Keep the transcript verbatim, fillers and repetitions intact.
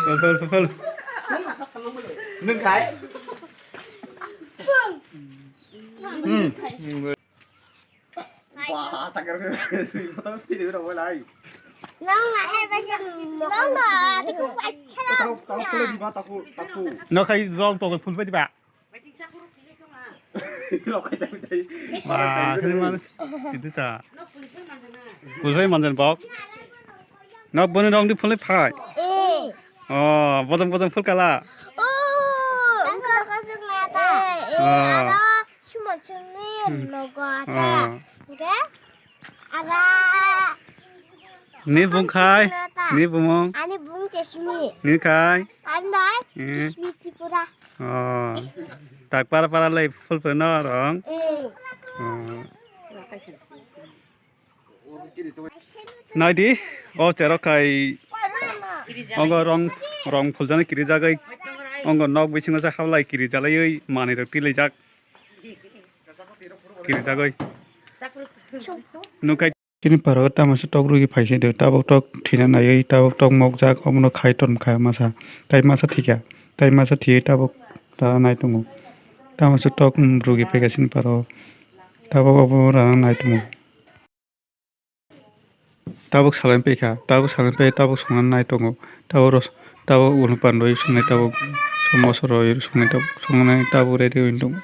Phul, phul, phul, phul. Nwng khai? Hmm. Wah, cakar ke sui photo tini udah mulai. Nang na hai ba se nang ba, tiko acha. Tahu, tahu pula di ba, tahu, tahu. No khai rong to phul bai di ba. Rong khai tahu tahu. Wah, sini mana? Itu ta. Phul bai manjan bok. No boni rong di phul phai. Eh. Oh, bojong bojong phul kala. Oh, engkau kau jeng mata. Eh, eh, Oh. Ada Sumon sumni Hmm. Logo ata. Ah. Oke? Ada Ni bung khai, Sumon ata. Ni bumung. Ani bung Chesmi. Ni khai. Ani dai Eh. Chesmi Tripura. Oh. Tak para para lai phul phul no rong. Eh. Oh. Naidi, o cherok khai ongo rong, rong phuljani kirijagwi, ongo nok bisingo se hablai kirijalaiwi manwirok tilaijak, kirijagwi. Nukhai. Chini parao tamo se tok rwgwi phaisidi, tabuk tok thwina naiwi, tabuk tok mokjak, omono khai ton kha masa, tai masa thwikha, tai masa thwiwi tabuk rana nai tongo. Tamo se tok rwgwi phaikha chini parao, tabuk obo rana nai tongo. Tabuk salai paikha, tabuk salai pai, tabuk songna nai tongo, tabuk ros-, tabuk unu pandoi songnai, tabuk somoso roi songnai, tabuk songnai, tabuk ready wng tongo.